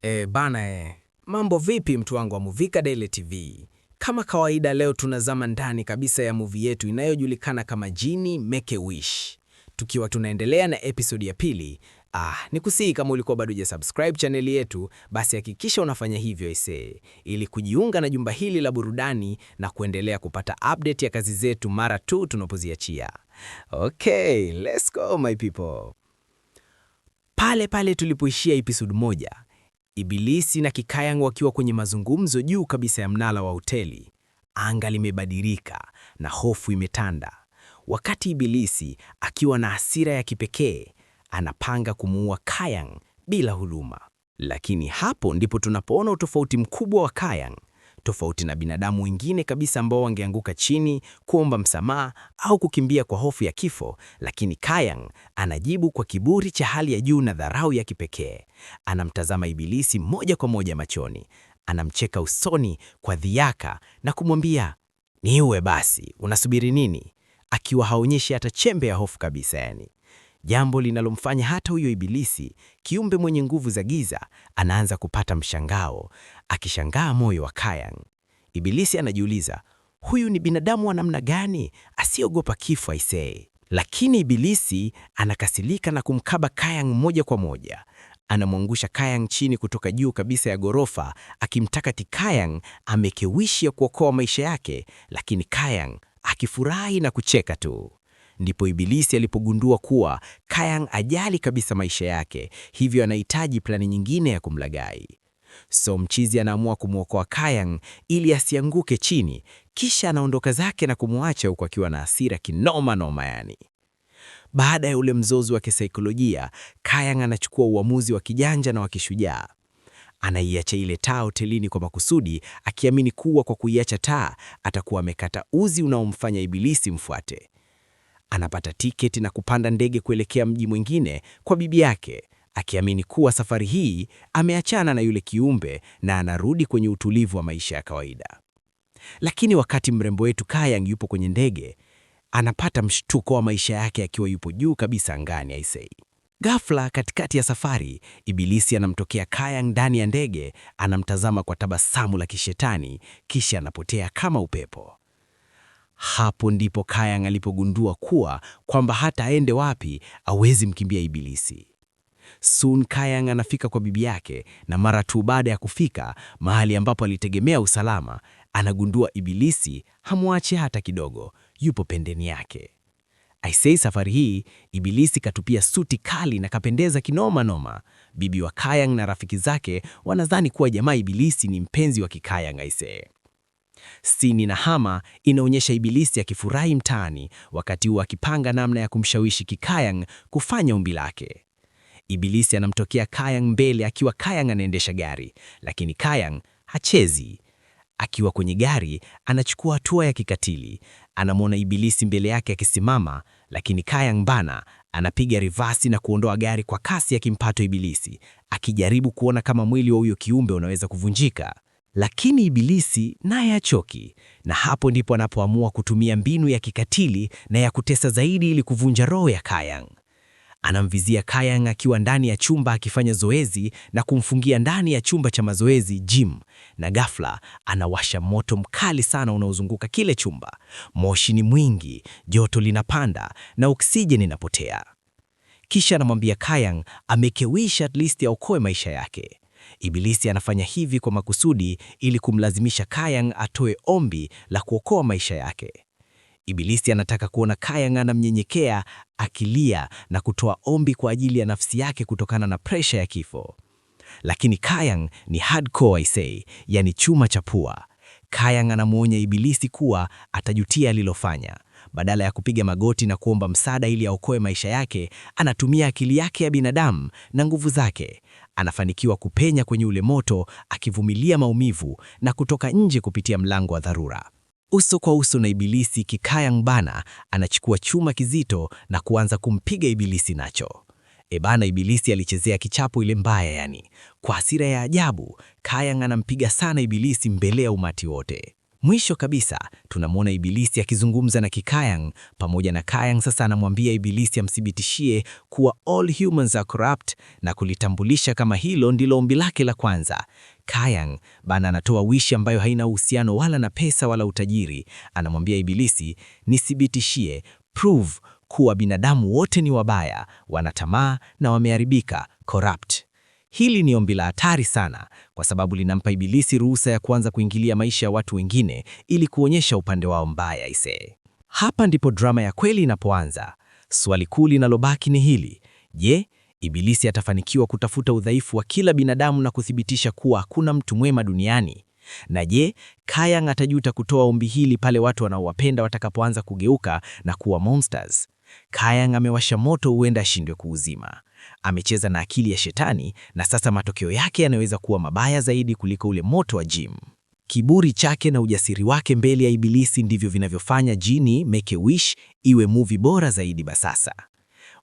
E, bana e. Mambo vipi mtu wangu wa Muvika Daily TV? Kama kawaida leo tunazama ndani kabisa ya movie yetu inayojulikana kama Genie Make a Wish. Tukiwa tunaendelea na episode ya pili, nikusihi kama ulikuwa bado hujasubscribe chaneli yetu, basi hakikisha unafanya hivyo ise, ili kujiunga na jumba hili la burudani na kuendelea kupata update ya kazi zetu mara tu tunapoziachia. Okay, let's go my people. Pale pale tulipoishia episode 1, Ibilisi na Kikayang wakiwa kwenye mazungumzo juu kabisa ya mnara wa hoteli. Anga limebadilika na hofu imetanda. Wakati Ibilisi akiwa na hasira ya kipekee anapanga kumuua Kayang bila huruma. Lakini hapo ndipo tunapoona utofauti mkubwa wa Kayang, tofauti na binadamu wengine kabisa ambao wangeanguka chini kuomba msamaha au kukimbia kwa hofu ya kifo, lakini Kayang anajibu kwa kiburi cha hali ya juu na dharau ya kipekee. Anamtazama Ibilisi moja kwa moja machoni, anamcheka usoni kwa dhiaka na kumwambia, "Niue basi, unasubiri nini?" Akiwa haonyeshi hata chembe ya hofu kabisa yani. Jambo linalomfanya hata huyo Ibilisi, kiumbe mwenye nguvu za giza, anaanza kupata mshangao, akishangaa moyo wa Kayang. Ibilisi anajiuliza, huyu ni binadamu wa namna gani asiyeogopa kifo aisee? Lakini Ibilisi anakasirika na kumkaba Kayang moja kwa moja. Anamwangusha Kayang chini kutoka juu kabisa ya gorofa, akimtaka Kayang amake wish ya kuokoa maisha yake, lakini Kayang akifurahi na kucheka tu. Ndipo Ibilisi alipogundua kuwa Kayang ajali kabisa maisha yake, hivyo anahitaji plani nyingine ya kumlaghai. So mchizi anaamua kumwokoa Kayang ili asianguke chini, kisha anaondoka zake na kumwacha huku akiwa na hasira kinoma noma yani. Baada ya ule mzozo wa kisaikolojia, Kayang anachukua uamuzi wa kijanja na wa kishujaa. Anaiacha ile taa hotelini kwa makusudi, akiamini kuwa kwa kuiacha taa atakuwa amekata uzi unaomfanya Ibilisi mfuate. Anapata tiketi na kupanda ndege kuelekea mji mwingine kwa bibi yake, akiamini kuwa safari hii ameachana na yule kiumbe na anarudi kwenye utulivu wa maisha ya kawaida. Lakini wakati mrembo wetu Kayang yupo kwenye ndege, anapata mshtuko wa maisha yake akiwa yupo juu kabisa angani aisei. Ghafla katikati ya safari, Ibilisi anamtokea Kayang ndani ya ndege, anamtazama kwa tabasamu la kishetani, kisha anapotea kama upepo. Hapo ndipo Kayang alipogundua kuwa kwamba hata aende wapi awezi mkimbia Ibilisi. Soon Kayang anafika kwa bibi yake, na mara tu baada ya kufika mahali ambapo alitegemea usalama, anagundua Ibilisi hamwache hata kidogo, yupo pembeni yake. Aisei, safari hii Ibilisi katupia suti kali na kapendeza kinoma noma. Bibi wa Kayang na rafiki zake wanadhani kuwa jamaa Ibilisi ni mpenzi wa Kikayang aisee. Sini na hama inaonyesha Ibilisi akifurahi mtaani, wakati huo akipanga namna ya kumshawishi Kikayang kufanya ombi lake. Ibilisi anamtokea Kayang mbele akiwa Kayang anaendesha gari, lakini Kayang hachezi. Akiwa kwenye gari anachukua hatua ya kikatili. Anamwona Ibilisi mbele yake akisimama, lakini Kayang bana anapiga rivasi na kuondoa gari kwa kasi ya kimpato Ibilisi, akijaribu kuona kama mwili wa huyo kiumbe unaweza kuvunjika. Lakini Ibilisi naye hachoki, na hapo ndipo anapoamua kutumia mbinu ya kikatili na ya kutesa zaidi ili kuvunja roho ya Kayang. Anamvizia Kayang akiwa ndani ya chumba akifanya zoezi na kumfungia ndani ya chumba cha mazoezi gym, na ghafla anawasha moto mkali sana unaozunguka kile chumba. Moshi ni mwingi, joto linapanda na oksijeni inapotea. Kisha anamwambia Kayang amake wish at least aokoe maisha yake. Ibilisi anafanya hivi kwa makusudi ili kumlazimisha Kayang atoe ombi la kuokoa maisha yake. Ibilisi anataka kuona Kayang anamnyenyekea akilia na kutoa ombi kwa ajili ya nafsi yake kutokana na presha ya kifo. Lakini Kayang ni hardcore I say, yani chuma cha pua. Kayang anamwonya Ibilisi kuwa atajutia alilofanya. Badala ya kupiga magoti na kuomba msaada ili aokoe maisha yake, anatumia akili yake ya binadamu na nguvu zake. Anafanikiwa kupenya kwenye ule moto akivumilia maumivu na kutoka nje kupitia mlango wa dharura. Uso kwa uso na Ibilisi, Kikayang bana anachukua chuma kizito na kuanza kumpiga Ibilisi nacho. Ebana, Ibilisi alichezea kichapo ile mbaya yani. Kwa hasira ya ajabu, Kayang anampiga sana Ibilisi mbele ya umati wote. Mwisho kabisa tunamwona Ibilisi akizungumza na Kikayang pamoja na Kayang sasa anamwambia Ibilisi amthibitishie kuwa all humans are corrupt na kulitambulisha kama hilo ndilo ombi lake la kwanza. Kayang bana anatoa wish ambayo haina uhusiano wala na pesa wala utajiri. Anamwambia Ibilisi, "Nithibitishie, prove kuwa binadamu wote ni wabaya, wana tamaa na wameharibika, corrupt." Hili ni ombi la hatari sana kwa sababu linampa Ibilisi ruhusa ya kuanza kuingilia maisha ya watu wengine ili kuonyesha upande wao mbaya ise. Hapa ndipo drama ya kweli inapoanza. Swali kuu linalobaki ni hili: je, Ibilisi atafanikiwa kutafuta udhaifu wa kila binadamu na kuthibitisha kuwa hakuna mtu mwema duniani? Na je, Kayang atajuta kutoa ombi hili pale watu wanaowapenda watakapoanza kugeuka na kuwa monsters? Kayang amewasha moto, huenda ashindwe kuuzima. Amecheza na akili ya shetani na sasa matokeo yake yanaweza kuwa mabaya zaidi kuliko ule moto wa Jim. Kiburi chake na ujasiri wake mbele ya Ibilisi ndivyo vinavyofanya Genie Make a Wish iwe movie bora zaidi basasa.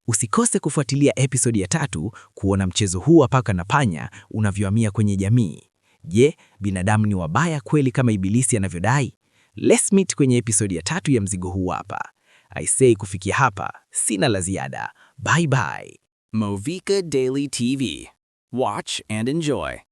Usikose kufuatilia episode ya 3 kuona mchezo huu wa paka na panya unavyohamia kwenye jamii. Je, binadamu ni wabaya kweli kama Ibilisi anavyodai? Let's meet kwenye episode ya 3 ya mzigo huu hapa. I say kufikia hapa sina la ziada. Bye bye. Movika Daily TV. Watch and enjoy.